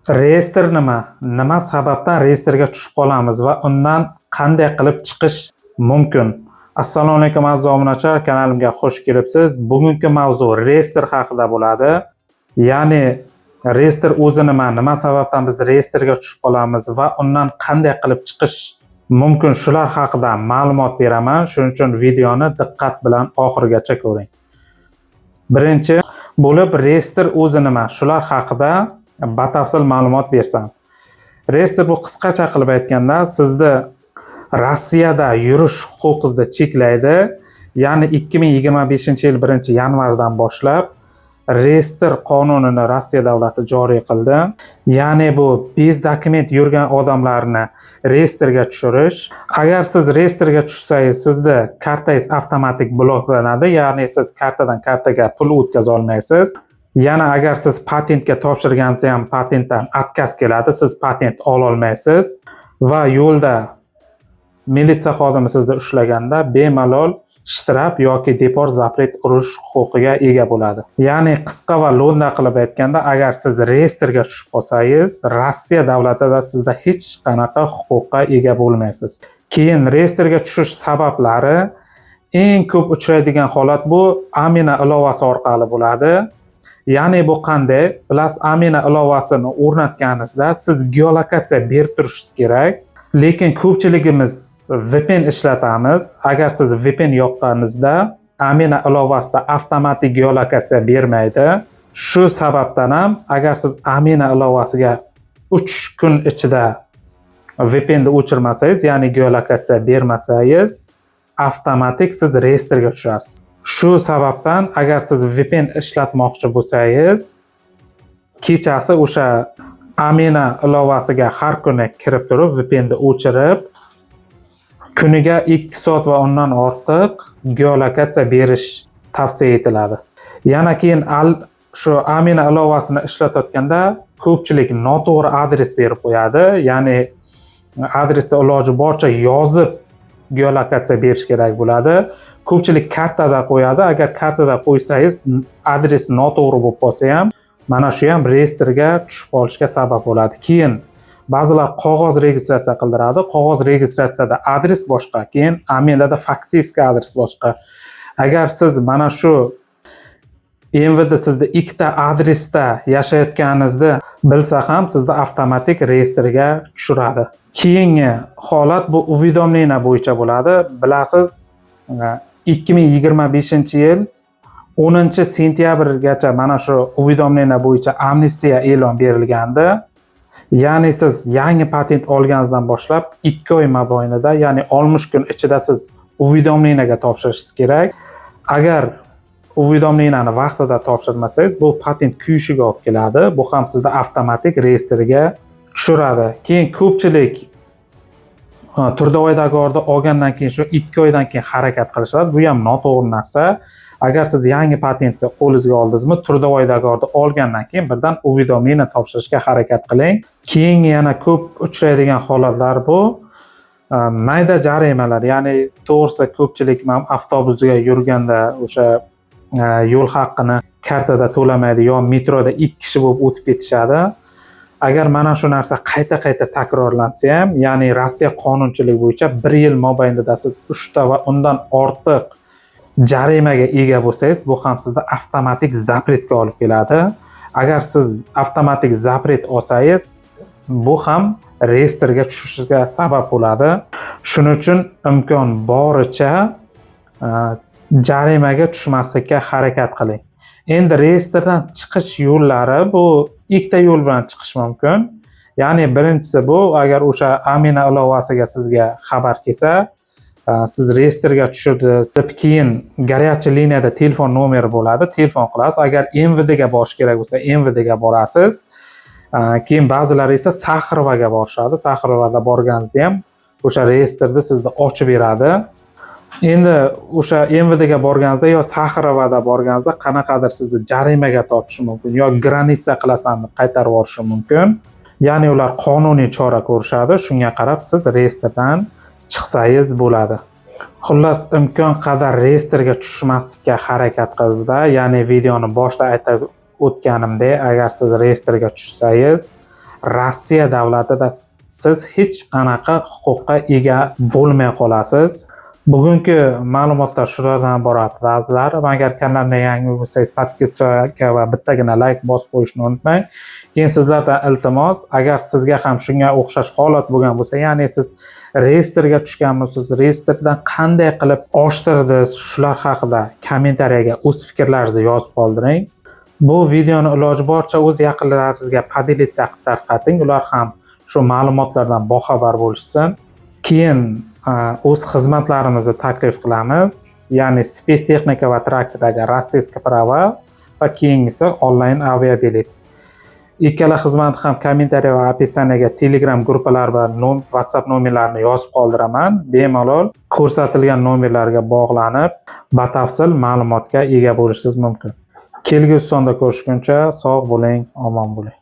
Reyestr nima? Nima sababdan reyestrga tushib qolamiz va undan qanday qilib chiqish mumkin? Assalomu alaykum, aziz obunachilar, kanalimga xush kelibsiz. Bugungi mavzu reyestr haqida bo'ladi. Ya'ni reyestr o'zi nima? Nima sababdan biz reyestrga tushib qolamiz va undan qanday qilib chiqish mumkin? Shular haqida ma'lumot beraman. Shuning uchun videoni diqqat bilan oxirigacha ko'ring. Birinchi bo'lib reyestr o'zi nima? Shular haqida batafsil ma'lumot bersam. Reyestr bu qisqacha qilib aytganda sizni Rossiyada yurish huquqingizni cheklaydi. Ya'ni 2025-yil 1-yanvardan boshlab reyestr qonunini Rossiya davlati joriy qildi. Ya'ni bu без документ yurgan odamlarni reyestrga tushirish. Agar siz reyestrga tushsangiz, sizni kartangiz avtomatik bloklanadi, ya'ni siz kartadan kartaga pul o'tkaza olmaysiz. Yana agar siz patentga topshirgansa ham, patentdan отказ keladi, siz patent ololmaysiz va yo'lda militsiya xodimi sizni ushlaganda bemalol shtraf yoki депорт запрет urish huquqiga ega bo'ladi. Ya'ni qisqa va lo'nda qilib aytganda, agar siz reyestrga tushib qolsangiz, Rossiya davlatida sizda hech qanaqa huquqqa ega bo'lmaysiz. Keyin reyestrga tushish sabablari: eng ko'p uchraydigan holat bu Amina ilovasi orqali bo'ladi. Ya'ni bu qanday? Bilasiz, Amina ilovasini o'rnatganingizda siz geolokatsiya berib turishingiz kerak. Lekin ko'pchiligimiz VPN ishlatamiz. Agar siz VPN yoqqaningizda, Amina ilovasida avtomatik geolokatsiya bermaydi. Shu sababdan ham agar siz Amina ilovasiga 3 kun ichida VPNni o'chirmasangiz, ya'ni geolokatsiya bermasangiz, avtomatik siz reyestrga tushasiz. Shu sababdan agar siz VPN ishlatmoqchi bo'lsangiz, kechasi o'sha Amina ilovasiga har kuni kirib turib, VPNni o'chirib, kuniga 2 soat va undan ortiq geolokatsiya berish tavsiya etiladi. Yana keyin shu Amina ilovasini ishlatayotganda ko'pchilik noto'g'ri adres berib qo'yadi. Ya'ni adresda iloji boricha yozib geolokatsiya berish kerak bo'ladi. Ko'pchilik kartada qo'yadi. Agar kartada qo'ysangiz, adres noto'g'ri bo'lib qolsa ham, mana shu ham reyestrga tushib qolishga sabab bo'ladi. Keyin ba'zilar qog'oz registratsiya qildiradi. Qog'oz registratsiyada adres boshqa, keyin Aminada фактический adres boshqa. Agar siz mana shu МВД sizni ikkita adresda yashayotganingizni bilsa ham, sizni avtomatik reyestrga tushiradi. Keyingi holat bu уведомление bo'yicha bo'ladi. Bilasiz, 2025-yil 10 sentyabrgacha mana shu уведомление bo'yicha amnistiya e'lon berilgandi. Ya'ni siz yangi patent olganingizdan boshlab 2 oy mobaynida, ya'ni 60 kun ichida siz уведомление ga topshirishingiz kerak. Agar уведомление ni vaqtida topshirmasangiz, bu patent kuyishiga olib keladi. Bu ham sizni avtomatik reyestrga tushiradi. Keyin ko'pchilik трудовой договор ni olgandan keyin shu 2 oydan keyin harakat qilishadi. Bu ham noto'g'ri narsa. Agar siz yangi patentni qo'lingizga oldingizmi, трудовой договор ni olgandan keyin birdan уведомление topshirishga harakat qiling. Keyingi yana ko'p uchraydigan holatlar bu mayda jarimalar. Ya'ni to'g'risi, ko'pchilik mana avtobusga yurganda o'sha yo'l haqqini kartada to'lamaydi yo metroda ikki kishi bo'lib o'tib ketishadi. Agar mana shu narsa qayta qayta takrorlansa ham, ya'ni Rossiya qonunchiligi bo'yicha bir yil mobaynida siz uchta va undan ortiq jarimaga ega bo'lsangiz, bu ham sizni avtomatik запрет ga olib keladi. Agar siz avtomatik запрет olsangiz, bu ham reyestrga tushishga sabab bo'ladi. Shuning uchun imkon boricha jarimaga tushmaslikka harakat qiling. Endi reyestrdan chiqish yo'llari: bu ikkita yo'l bilan chiqish mumkin. Ya'ni birinchisi bu agar o'sha Amina ilovasiga sizga xabar kelsa, siz reyestrga tushirdi deb, keyin горячая liniyada telefon nomeri bo'ladi, telefon qilasiz. Agar МВД ga borish kerak bo'lsa, МВД ga borasiz. Keyin ba'zilari esa Saxarovaga borishadi. Saxarovada borganingizda ham o'sha reyestrni sizni ochib beradi. Endi o'sha МВД ga borganingizda yo Saxarovada borganingizda qanaqadir sizni jarimaga tortishi mumkin yo граница qilasan deb qaytarib yuborishi mumkin. Ya'ni ular qonuniy chora ko'rishadi, shunga qarab siz reyestrdan chiqsangiz bo'ladi. Xullas, imkon qadar reyestrga tushmaslikka harakat qilingizda. Ya'ni videoni boshida aytib o'tganimdek, agar siz reyestrga tushsangiz Rossiya davlatida siz hech qanaqa huquqqa ega bo'lmay qolasiz. Bugungi ma'lumotlar shulardan iborat, azizlar. Agar kanalimga yangi bo'lsangiz, подписка va bittagina layk bosib qo'yishni unutmang. Keyin sizlardan iltimos, agar sizga ham shunga o'xshash holat bo'lgan bo'lsa, ya'ni siz reyestrga tushgan bo'lsangiz, reyestrdan qanday qilib ochtirdiz, shular haqida kommentariyaga o'z fikrlaringizni yozib qoldiring. Bu videoni iloji boricha o'z yaqinlaringizga поделиться qilib tarqating, ular ham shu ma'lumotlardan boxabar bo'lishsin. Keyin o'z xizmatlarimizni taklif qilamiz, ya'ni спецтехника va traktorlarga российский права va keyingisi onlayn aviabilet. Ikkala xizmat ham kommentariya va описание ga Telegram gruppalar va WhatsApp nomerlarini yozib qoldiraman. Bemalol ko'rsatilgan nomerlarga bog'lanib, batafsil ma'lumotga ega bo'lishingiz mumkin. Kelgusi sonda ko'rishguncha sog' bo'ling, omon bo'ling.